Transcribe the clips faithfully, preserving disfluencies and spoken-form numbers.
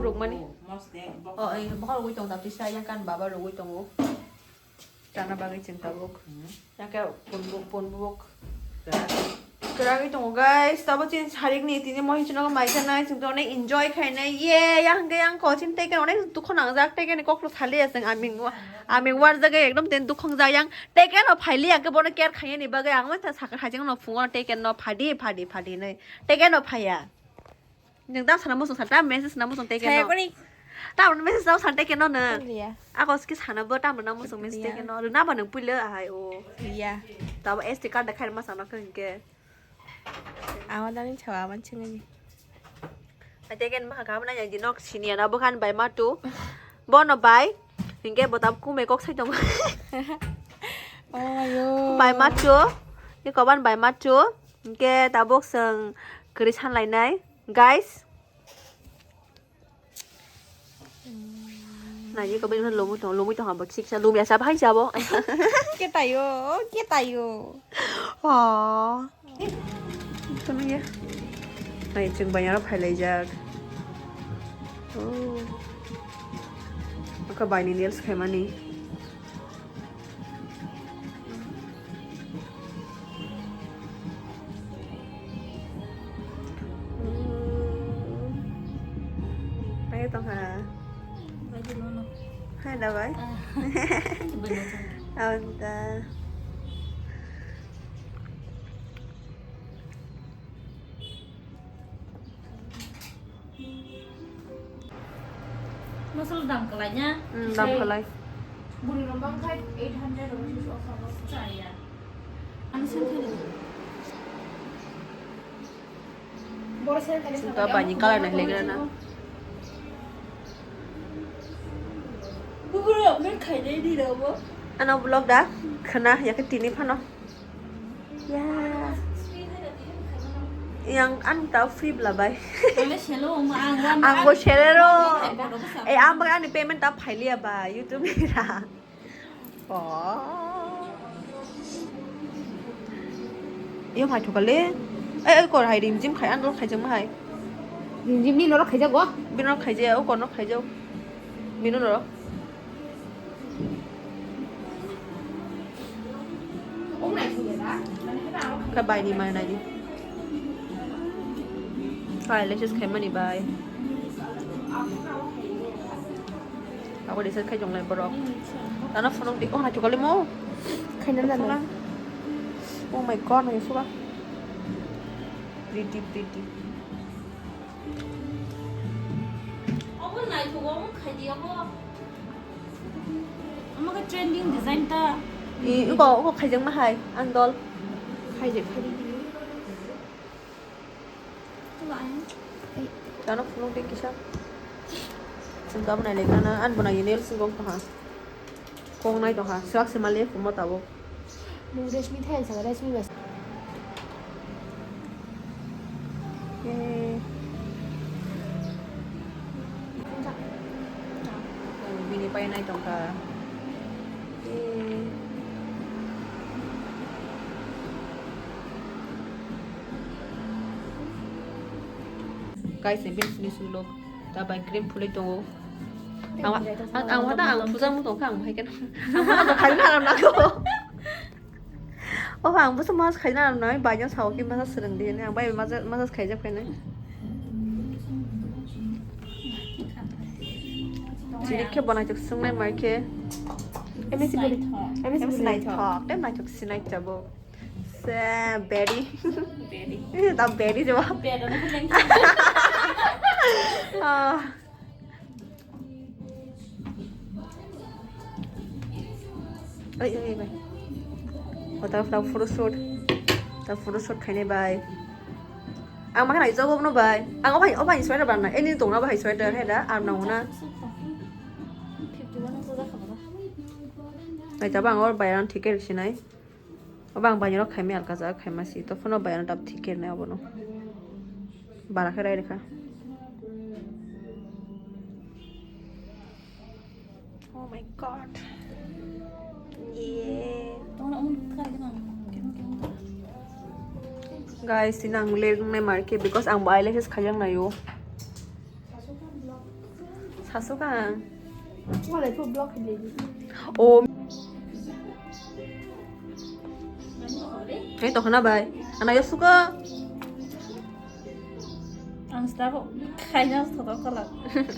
Rukmani. Oh, mosde, bokol. Oh, eh, bokol rugwi tong, tapi saya kan baba rugwi tongo. Chana bagwi chwng tabuk. Hmm. Yake punbuk, punbuk. Kwrak. Kwragwi tongo, guys. Tabo chini sarikni tini mohim chwngno mai khanai, chwng to onek enjoy khainai. Ye, yang hwnkhe yang ko chini tei khe onek dukho nangjak, tei khe koklo saliya chwng. Aming wa-, aming warjak, ekdom ten dukho wngjak yang. Tei khe no phaili, yang khe bono care khainani bagwi ang sakha hajeng no phungo tei khe no phadi, phadi, phadi nai. Tei khe no phaiya. Nwng tamo sana muchung sa, tamo message sana muchung tei khe no. Saya kori. Tamo message tamo sana tei khe no nwng. Iya. Ako ski sana bo tamo na muchung message tei khe no. Rwna ba nwng puila ahai o. Iya. Tabo S D card da khair ma sana khe hwnkhe. Awa dani chawa man chingani. Tei khe ma kha na yang di nok siniya na bokhan bai ma tu. Bono bai. Hwnkhe bo tamo kumui kok sai tongo. Oh ayo. Bai ma tu. Ni koban bai ma tu. Hwnkhe tabuk chwng kwrwi sanlainai. Guys. Nai ko bini lomwi tong, lomwi tong abo siksa lomya sa bahai sabo. Ketayo, ketayo. Oh. Kono ya. Nai chwng bai aro phailaijak. Oh. Aka bai ni nails khaimani. Hai tongkha. Hai da bai. Abonta. Masala dam kalai nya. Hmm, dam kalai. Buri rong bang khai eight hundred rupees of chaya. Ani sen khai. Boro sen khai. Ka bani kalai na legra na. Buburo men khai dai di rabo. Ano vlog da khna ya ke tini phano. Ya. Yang an ta free bla bai. Ang bo selo, ang wan. Ang bo selo ro. Eh, ang ba ani payment ta phailiya ba YouTube ni ra. Oh. Yo phai thokale. Eh, eh, kor hai rim jim khai an ro khai jang hai. Rim jim ni noro khai jago. Bino khai jaya, o kor no khai jao. Bino noro. Khe bai ni mai nai di. Kha eyelashes khaimani bai. Abo research khai tonglai borok. Tano phunuk di, oh, naithok le mo. Khaina nana. Oh my God, naithok suka. Pretty, pretty. Obo naithok, obo khai di, obo. Omo khe trending design ta. I, uko, uko khaijak ma hai, ang dol. Khaijak, khaijak. Tano phunuk di kisa. Chwng kabo nai lekha na, ang bo nai nails wng tong ha. Kok nai tong ha, swk se mali phumo tabuk. Nwng Reshmi thai ang saka Reshmi bai. Yay. Bini pai nai tong kha. Yay. Guys, ni bini sini sulok. Ta bai cream phulwi tongo. Ang, ang, ang, ang, ang puja mung tongkha, ang bahai khe. Ang bahai khe nago. O, ang bwsa mas khaina nago, bai no sao ki masa swrwng di, ang bai masa, masa khaijak khainai. Chini khe bo naithok swngnai mai khe. M S C body. M S C body naithok, naithok, tei naithok sinai jabo. Se, Betty. Betty. Da Betty jabo. Betty. Ah. Oi, oi, oi, bai. O ta phra photoshoot. Ta photoshoot khainai bai. Ang ma khanai job no bai. Ang o bai, o bai sweater ban na. Eni tongna bai sweater he da, ar na ona. Nai ta bang or bai an thik er sinai. Obo ang bainirok khaimai alkajak khaima si, to phano bainirok dap thik khe nai obono. Bara khe rai rwkha. Oh my God. Yeah. Guys, ini ang ler nai marke because ang bo eyelashes khajang nayo. Khasuk ang. Walai pho block khailai di. O. Hei, tokona bai. Ana yo suka. Ang sabo khaina sabo kala.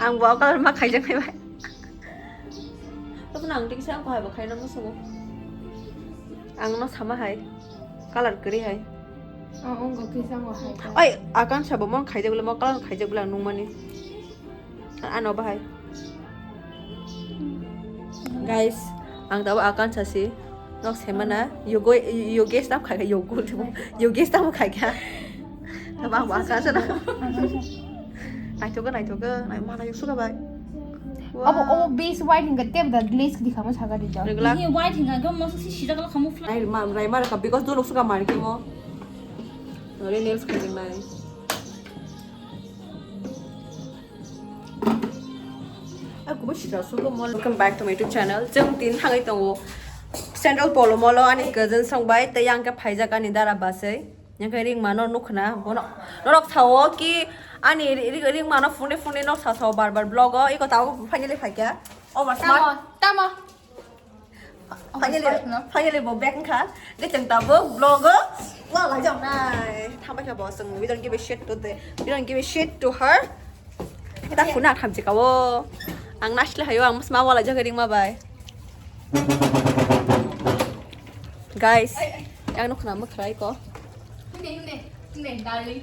Ang bo kala ma khaijak nai bai. Tokona ang tiksa ang ko hai bo khaina mo sugo. Ang no sama hai. Color kwrwi hai. Ang wngkha kisa mo hai. Oi, akan sabo mo khaijak bwle, mo color khaijak bwle ang nungmani. Ano bahai. Guys, ang tabo akan sasi. Nok semana, yogo, yogesh tam khai, yogo, yogesh tam khai kha. Tabo ang akan sana. Naithogo, naithogo, nai mana yusuk bai. Obo, obo base white hingga tep da glaze di kamo saga di da. Regular. Ini white hingga kamo masuk si sida kalau kamu flat. Nai ma, nai ma ka because do luksuka mar kemo. Nore nails khai nai. Welcome back to my YouTube channel. Jeng tin hangai tongo Central Polo Mall o ani cousin song bai tei yang ke phaijak ani dara basai. Yang ke ring mano nukhna bono norok sao ki ani ring mano phone phone nok sa sao bar bar vlog o iko tao finally phaikya. Over smart. Tamo, tamo. Finally, finally bo back wngkha. Hwnkhe chwng tabuk vlog o wala joknai. Thambai kha bo chwng, we don't give a shit to the, we don't give a shit to her. Kita khuna thamchi kawo. Ang nasle hayo ang sma wala jagari ma bai. Guys, yang nukhna mwkhrai ko. Hune, hune, hune, darling.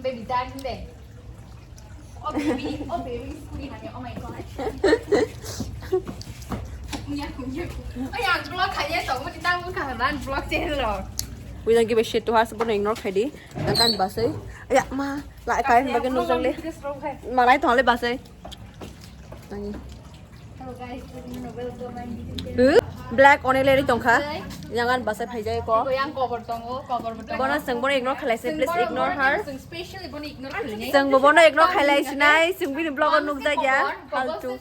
Baby, darling, hune. Oh baby, oh baby, scooty honey, oh my god. Kuya, kuya, kuya. Oh ya, vlog kaya, so mo tita mo kahalan vlog channel lo. We don't give a shit to her, so bono ignore khai di. Ang kan basai. Aya ma, la kai bagai nujang le. Manai thong le basai. Ani. Hello guys, welcome back to my YouTube channel. Black only leri tongkha. Yang an basai phaijai ko. Yang cover tongo, cover bo tongo. Bono seng bono ignore khalai se, please ignore her. Seng specially bono ignore khalai. Seng bo bono ignore khalai sinai, seng bini vlog o nukjak ya. Faltu.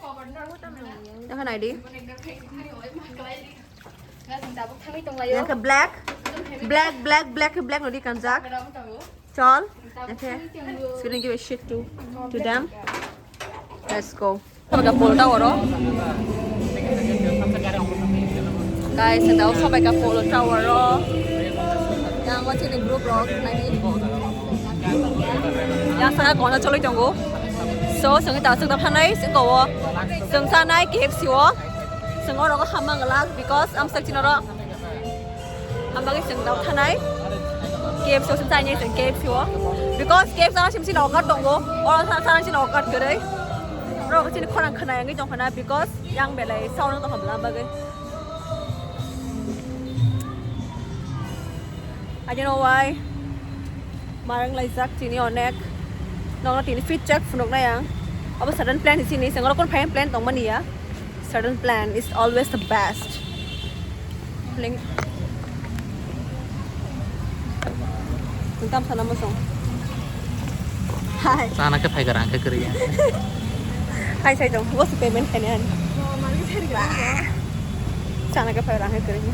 Yang kan I D. Yang ke black, black, black, black nodi kanjak. Chol. Okay. So we don't give a shit to, to them. Let's go. Sabai ka Polo Tower o. Guys, ang tao sabai ka Polo Tower o. Yang o chini group rok nai. Yang sana kona choloi tongo. So, sengwi ta sengta phanai sengko o. Sengsa nai K F C o. Sengko rok hamang lak because am sekchino ro. Ang bagwi chwng dok thanai K F C o chwng chainai chwng K F C o. Because K F C o chini offer tongo. Oro sa sa chini offer kwrwi. Oro chini khorang khwnai wngwi tongkha na because yang belai sound tongkha bwla bagwi. I don't know why. Marang laijak tini onek. Nokno tini fit check phunuknai ang. Abo sudden plan chini chwng oro kon phai plan tongmani ya. Sudden plan is always the best. Ling. Nung tam sana mosong. Hai. Sana ke phai garang ke kri ya. Hai sai dong. What's the payment kene an? Sana ke phai garang ke kri ya.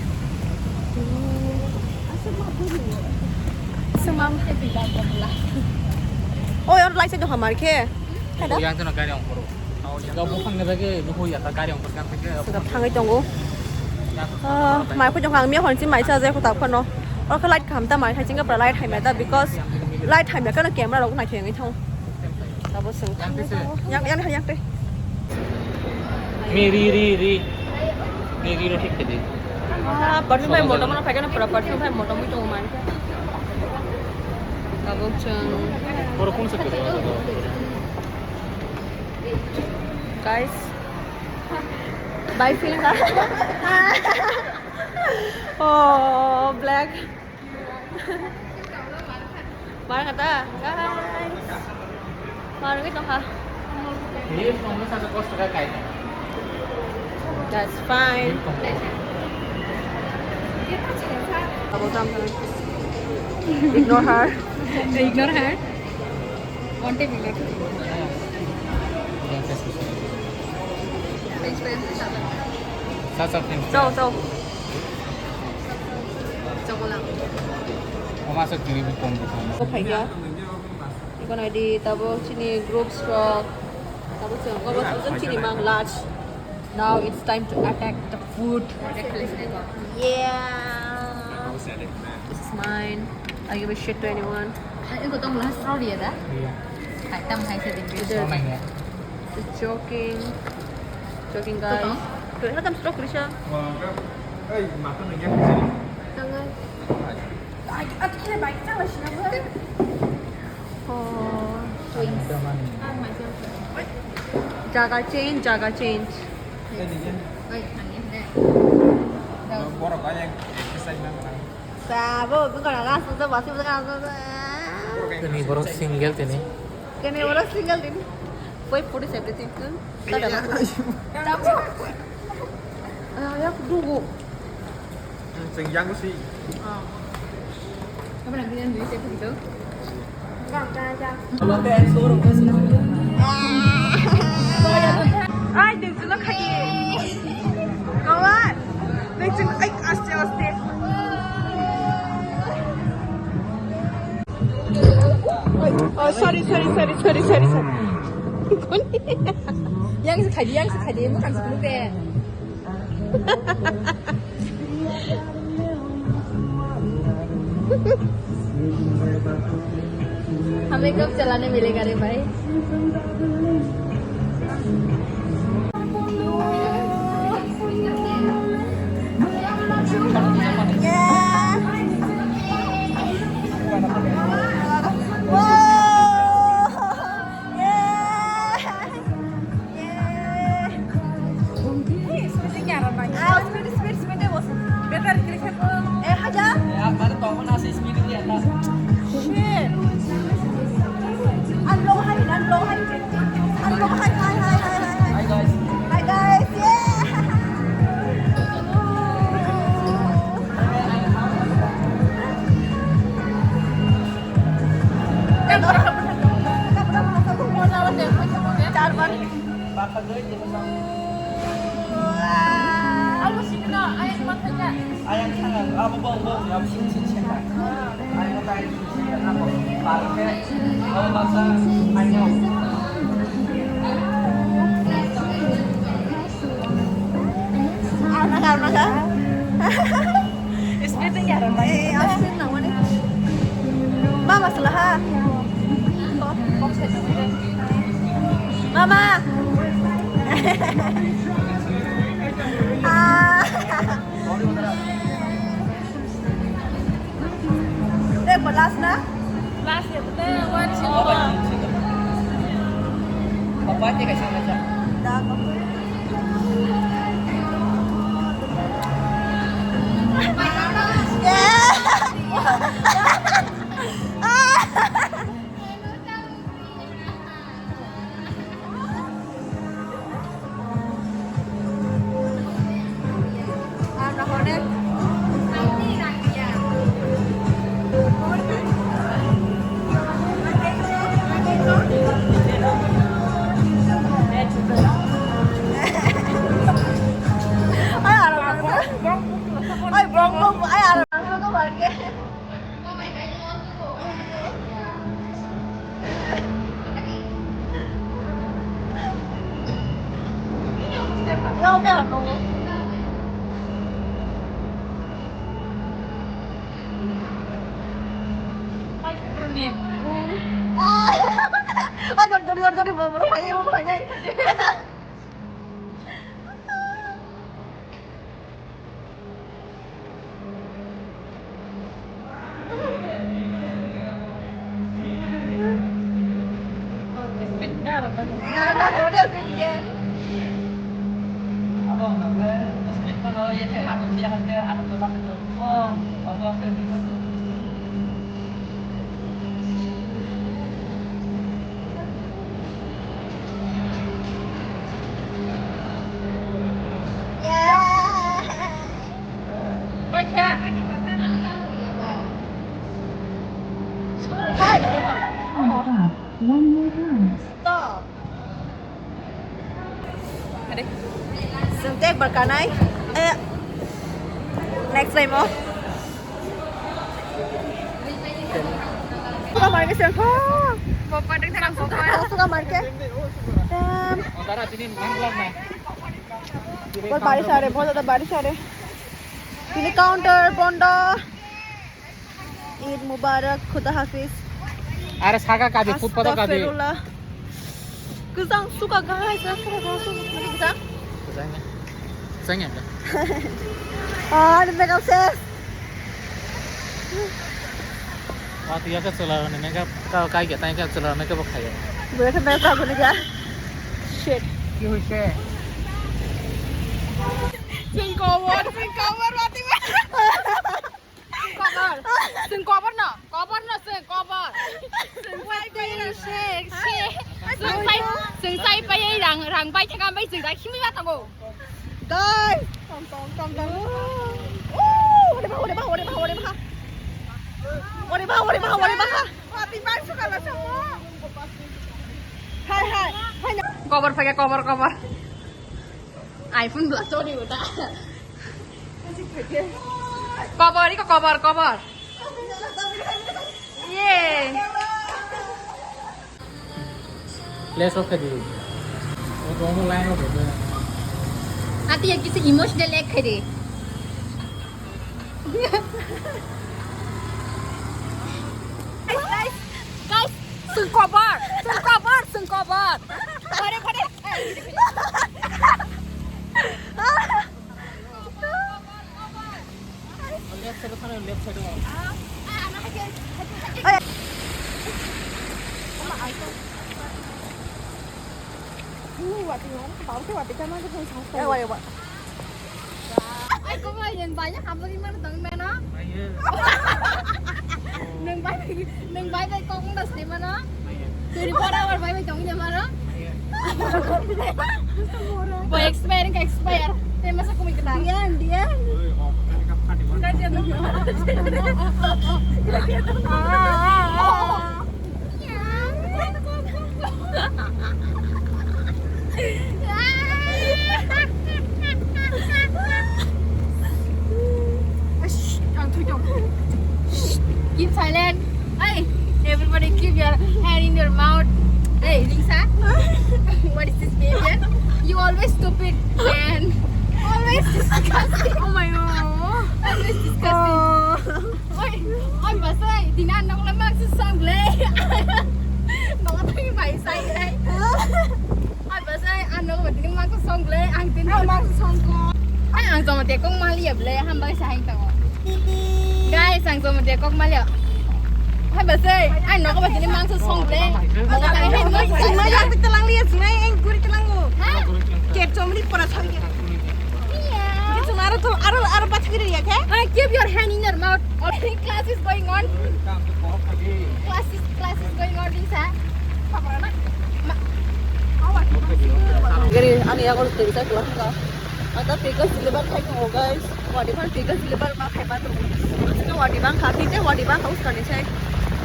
Sumam. Oh, yon lai sai dong hamar ke. Kada. Yang tu nak kari yang koro. Gabo phangni bagwi nuhu ya ta gari ongkha kan thangwi. Sida thangwi tongo. Ah, mai phu jong ang mi hon si mai cha je khuta phano. Or kha light kham ta mai thai chinga pra light hai mai ta because light hai mai kana camera rok nai thengwi thang. Tabo seng. Yang yang yang te. Mi ri ri ri. Mi ri ro thik te di. Ah, perfume hai motom na phai kana pra perfume hai motom wi tongo mai. Tabo chang. Oro kun sa kiri. Guys. Bye, Philip. Oh, black. Mar kata, guys. Mar kata ha. That's fine. Ignore her. Ignore her. One time ignore. Chao, chao. Chao lang. Ko phaikha. Iko nai di, tabuk chini groups rok, Now it's time to attack the food. Yeah. This is mine. I give a shit to anyone. Hai, iko tong last round ya da? Iya. Hai, tam hai sa din. Ito. Sama ya. It's joking. Joking, guys. Ito, ha, tam stroke, Risha. Wah, eh, mata nanya. Tangan. Ay, at kira baik, salah siya mo. Oh, twins. Jaga change, jaga change. Wait, hang in there. Borok ayang exercise na. Sabo, bukan langsung tuh pasti bukan langsung tuh. Ini borok single ini. Kene oro single din. Boy, food is everything. Kada ba? Tamu. Ah, ya kudu. Sing yang si. Ah. Apa lagi yang duit itu? Ay, din sila khaye. Kawan. Din sila, ay, aste, aste. Oh, sorry, sorry, sorry, sorry, sorry, sorry. Yang sekali, yang sekali, bukan sepuluh pe. हमें कब चलाने मिलेगा रे भाई? Hi guys. Hi guys. Yeah. Arna ka, arna ka. Speed ni arna. Eh, speed na mani. Mama sila ha. Mama. Ah. Tei bo last na? Last ya, tei one, two. Papa tei kaisa kaisa. Da, papa. Yeah. Ay, arang. Ay, bong, bong, ay, arang. Stop. Ready? Sing tek berkanai. Eh. Next time, oh. Suka marke sih. Oh. Papa dek sana papa. Oh, suka marke. Em, Bol baris are, bol ada baris are. Ini counter bondo. Eid Mubarak, Khuda Hafiz. Are saka kabi, footpath o kabi. Astaghfirullah. Kujang suka gai sa, suka gai sa. Mani kujang? Kujang ya. Kujang ya. Ah, ini makeup ses. Wah, tiga ke chula ni makeup, kau kai ke tanya ke chula makeup kaya. Boleh sampai berapa ni ya? Shit. Ki hoise? Sing cover, sing cover, mati mati. Cover. Sing cover no, cover no, sing cover. Sing sai pai, shake, shake. Sing sai, sing sai pai, rang, rang pai, thang pai, sing sai, kimi mata go. Guys, tong tong tong tong. Oh, ore ba, ore ba, ore ba, ore ba. Ore ba, ore ba, ore ba. Hai, hai, hai. Cover pakai, cover, cover. iPhone belas tadi udah. Cover, ini cover, cover. Yeay. Flash off khaidi. O room line off khaidi. Ati ya kisi emotional ek khaidi. Guys, guys, guys, sengkobar, sengkobar, sengkobar. Bare, bare. Left side-o thangna, left side-o. Ai, kok bai, nang bai, nang bai, nang bai, kok nang das di mana? Twenty-four hour bai bai tong di mana? Boy, expire ka expire. Te masa kumi kita. Dian, Dian. Shh, ang thui tong. Shh, keep silent. Hey, everybody keep your hand in your mouth. Hey, Lisa, what is this behavior? You always stupid, man. Always disgusting. Oh my God. Always disgusting. Oh. Oi, oi, basai, dina nong le mak su song le. Nong le bai sai le. Ai, basai, ang nogo tini mangsa song ble, ang tini mangsa song ko. Ai, ang joma te kong mali ya ble, ham bai sa hai tango. Guys, ang joma te kong mali ya. Hai, basai, ai, nogo ba tini mangsa song ble. Nogo ta hai mangsa song ble. Yang telang liya, sinai, eng guri telang lo. Ha? Ket chomri pora song ya. Iya. Itu aro to, aro, aro bat kiri ya, ke? Ai, keep your hand in your mouth. Already class is going on. Class is, class is going on, Lisa. Gari, ani yago tengsa kelang ka. Ada pickles deliver khai tongo, guys. Wati bang pickles deliver ma khai ma tongo. Sini wati bang kha, tinte wati bang kha uskani sai.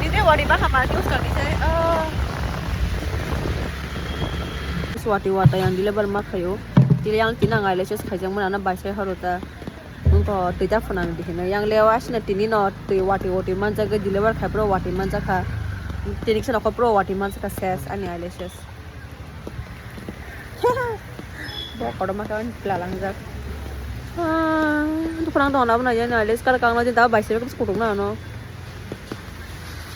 Tinte wati bang kha ma uskani sai. Ah. Wati wata yang deliver ma khayo. Tili yang tinang eyelashes khaijak mana na bai sai horo ta. Wngkha twi ta phunang di hino. Yang lewa asina tini no twi wati wati manjak deliver khai pro wati manjak kha. Tini kisa nokho pro wati manjak kha ses ani eyelashes. Bo kotorma khe ani pla langjak. Ah, phunang dong na bwna yani eyelash kar kang na da bai se kutung na no.